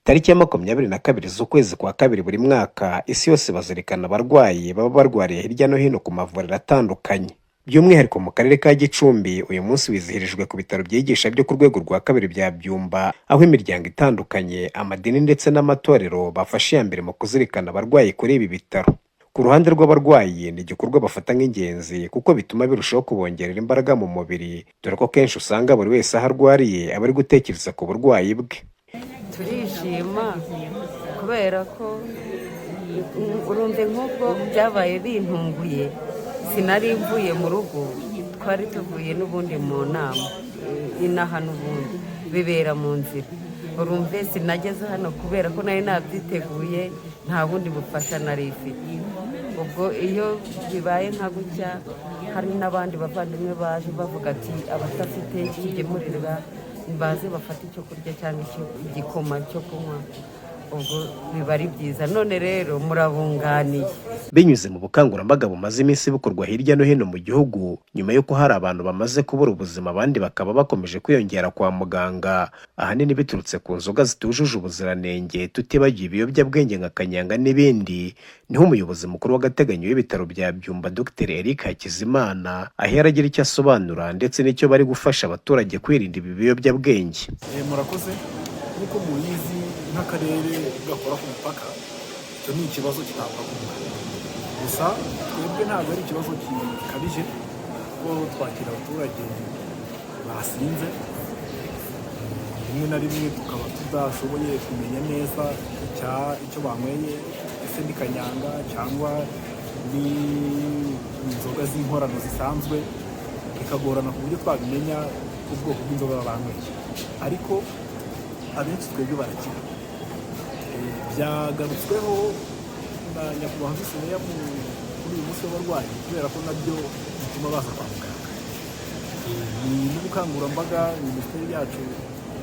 Tariki ya 22 z'ukwezi kwa kabiri buri mwaka, isi yose bazirikana abarwayi baba barwariye hirya no hino ku mavuriro atandukanye. By'umwihariko mu karere ka Gicumbi, uyu munsi wizihirijwe ku bitaro byigisha byo ku rwego rwa kabiri bya Byumba, aho imiryango itandukanye, amadini ndetse n'amatorero bafashe iya mbere mu kuzirikana abarwayi kuri ibi bitaro. Ku ruhande rw'abarwayi, ni igikorwa bafata nk'ingenzi kuko bituma birushaho kubongerera imbaraga mu mubiri, dore ko kenshi usanga buri wese aho arwariye aba ari gutekereza ku burwayi bwe. Turishima kubera ko urumve nk'ubwo byabaye bintunguye, sinari mvuye mu rugo, twari tuvuye n'ubundi mu nama inaha, n'ubundi bibera mu nzira. Urumve sinageze hano kubera ko nari nabyiteguye, nta bundi bufasha nari ifite. Ubwo iyo bibaye nka gutya, hari n'abandi bavandimwe baje bavuga ati abatafite kigemurirwa baze bafate icyo kurya cyangwa igikoma cyo kunywa, ubwo biba ari byiza. None rero murabunganiye. Binyuze mu bukangurambaga bumaze iminsi bukorwa hirya no hino mu gihugu, nyuma y'uko hari abantu bamaze kubura ubuzima, abandi bakaba bakomeje kwiyongera kwa muganga, ahanini biturutse ku nzoga zitujuje ubuziranenge, tutibagiwe ibiyobyabwenge nka kanyanga n'ibindi, niho umuyobozi mukuru w'agateganyo w'ibitaro bya Byumba, Dr Eric Hakizimana, ahera agira icyo asobanura ndetse n'icyo bari gufasha abaturage kwirinda ibi biyobyabwenge. Murakoze. Nk'uko mubizi, nk'akarere gakora ku mupaka, icyo ni ikibazo kitabura ku mupaka. Gusa twebwe ntabwo ari ikibazo gikabije, kuko twakira abaturage basinze, rimwe na rimwe tukaba tudashoboye kumenya neza icyo banyweye, ese ni kanyanga cyangwa ni inzoga z'inkorano zisanzwe, bikagorana ku buryo twabimenya ubwoko bw'inzoga banyweye. Ariko abenshi twebwe barakira. Byagarutsweho na nyakubahwa visi meya kuri uyu munsi w'abarwayi, kubera ko nabyo bituma baza kwa muganga. Ni n'ubukangurambaga minisiteri yacu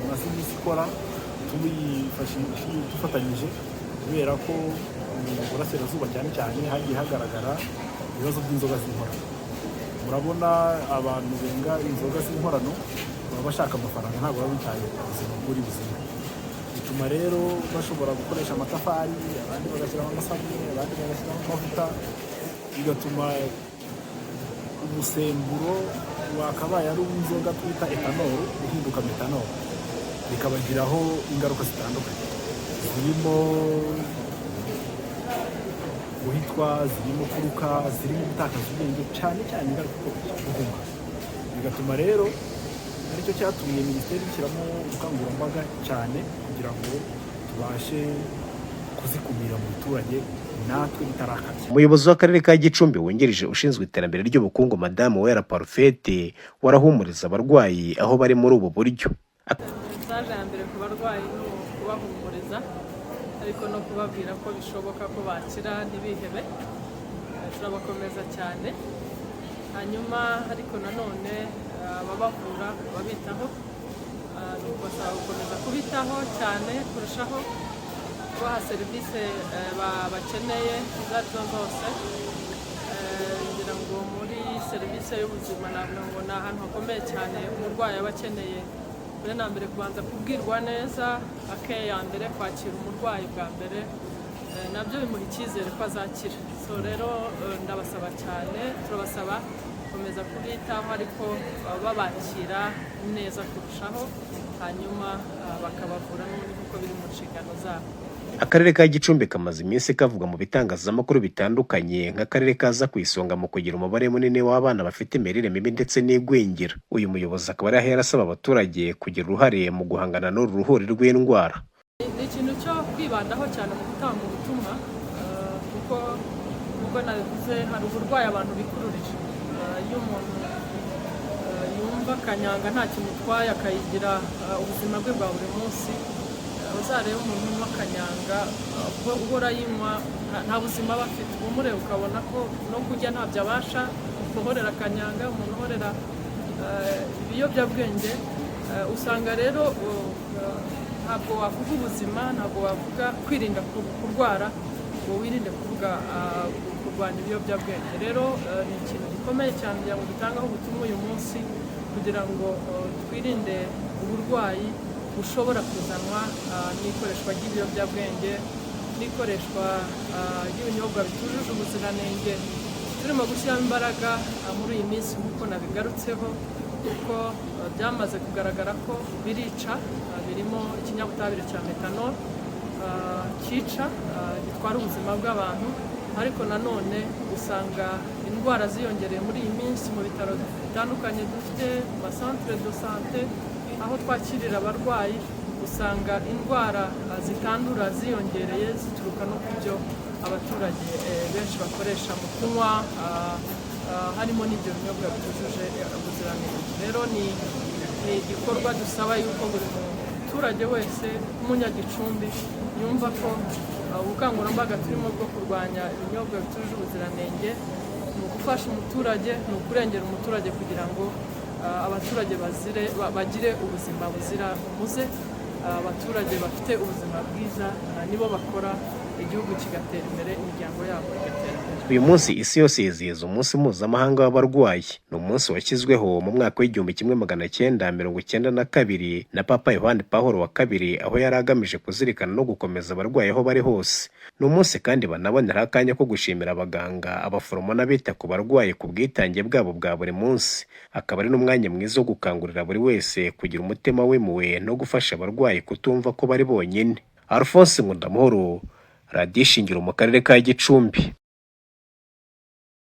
imaze iminsi ikora dufatanyije, kubera ko mu burasirazuba cyane cyane hagiye hagaragara ibibazo by'inzoga z'inkorano. Murabona abantu benga inzoga z'inkorano baba bashaka amafaranga, ntabwo baba bitaye ku buzima bw'uri buzima. Bituma rero bashobora gukoresha amatafari, abandi bagashyiramo amasabune, abandi bagashyiramo amavuta, bigatuma umusemburo wakabaye ari uw'inzoga twita ethanol uhinduka methanol, bikabagiraho ingaruka zitandukanye, zirimo guhitwa, zirimo kuruka, zirimo gutakaza ubwenge, cyane cyane ingaruka ikomeye guhuma. Bigatuma rero aricyo cyatumye minisiteri ishyiramo ubukangurambaga cyane kugira ngo tubashe kuzikumira mu biturage natwe bitarakabya. Umuyobozi w'akarere ka Gicumbi wungirije ushinzwe iterambere ry'ubukungu, Madamu Wera Parufete, warahumuriza abarwayi aho bari muri ubu buryo. Message ya mbere ku barwayi ni ukubahumuriza, ariko no kubabwira ko bishoboka ko bakira, ntibihebe. Turabakomeza cyane. Hanyuma ariko nanone ababavura, ababitaho, ni ukubasaba gukomeza kubitaho cyane kurushaho, kubaha serivisi bakeneye izo ari zo zose. Ngira ngo muri serivisi y'ubuzima navuga ngo ni ahantu hakomeye cyane. Umurwayi aba akeneye mbere na mbere kubanza kubwirwa neza ake ya mbere, kwakira umurwayi bwa mbere, nabyo bimuha icyizere ko azakira. So rero ndabasaba cyane, turabasaba gukomeza kubitaho, ariko babakira neza kurushaho, hanyuma bakabavura n'ubundi nk'uko biri mu nshingano zabo. Akarere ka Gicumbi kamaze iminsi kavuga mu bitangazamakuru bitandukanye nk'akarere kaza ku isonga mu kugira umubare munini w'abana bafite imirire mibi ndetse n'igwingira. Uyu muyobozi akaba ari ahera asaba abaturage kugira uruhare mu guhangana n'uru ruhuri rw'indwara. Ni ikintu cyo kwibandaho cyane mu gutanga ubutumwa, kuko nk'uko nabivuze, hari uburwayi abantu bikururira. Iyo umuntu yumva kanyanga nta kimutwaye, akayigira ubuzima bwe bwa buri munsi, uzarebe umuntu unywa kanyanga uhora ayinywa, nta buzima aba afite. Umureba ukabona ko no kurya ntabyo abasha, uhorera kanyanga, umuntu uhorera ibiyobyabwenge, usanga rero ntabwo wavuga ubuzima, ntabwo wavuga kwirinda kurwara ngo wirinde kuvuga kurwanya ibiyobyabwenge. Rero ni ikintu gikomeye cyane kugira ngo dutangeho ubutumwa uyu munsi, kugira ngo twirinde uburwayi. bushobora kuzanwa n'ikoreshwa ry'ibiyobyabwenge, n'ikoreshwa ry'ibinyobwa bitujuje ubuziranenge. Turimo gushyiramo imbaraga muri iyi minsi nk'uko nabigarutseho, kuko byamaze kugaragara ko birica, birimo ikinyabutabire cya metanol cyica, gitwara ubuzima bw'abantu. Ariko nanone usanga indwara ziyongereye muri iyi minsi mu bitaro bitandukanye dufite, mu masantere de sante aho twakirira abarwayi, usanga indwara zitandura ziyongereye zituruka no ku byo abaturage benshi bakoresha mu kunywa, harimo n'ibyo binyobwa bitujuje ubuziranenge. Rero ni igikorwa dusaba yuko buri muturage wese w'umunyagicumbi yumva ko ubukangurambaga turimo bwo kurwanya ibinyobwa bitujuje ubuziranenge ni ugufasha umuturage, ni ukurengera umuturage kugira ngo abaturage bagire ubuzima buzira umuze. Abaturage bafite ubuzima bwiza nibo bakora igihugu kigatera imbere, imiryango yabo igatera imbere. Uyu munsi isi yose yizihiza umunsi mpuzamahanga w'abarwayi. Ni umunsi washyizweho mu mwaka w'1992 na Papa Yohani Pawulo wa kabiri, aho yari agamije kuzirikana no gukomeza abarwayi aho bari hose. Ni umunsi kandi banaboneraho akanya ko gushimira abaganga, abaforomo n'abita ku barwayi ku bwitange bwabo bwa buri munsi. Akaba ari n'umwanya mwiza wo gukangurira buri wese kugira umutima w'impuhwe no gufasha abarwayi kutumva ko bari bonyine. Alphonse Nkundamahoro, Radiyo Ishingiro mu karere ka Gicumbi.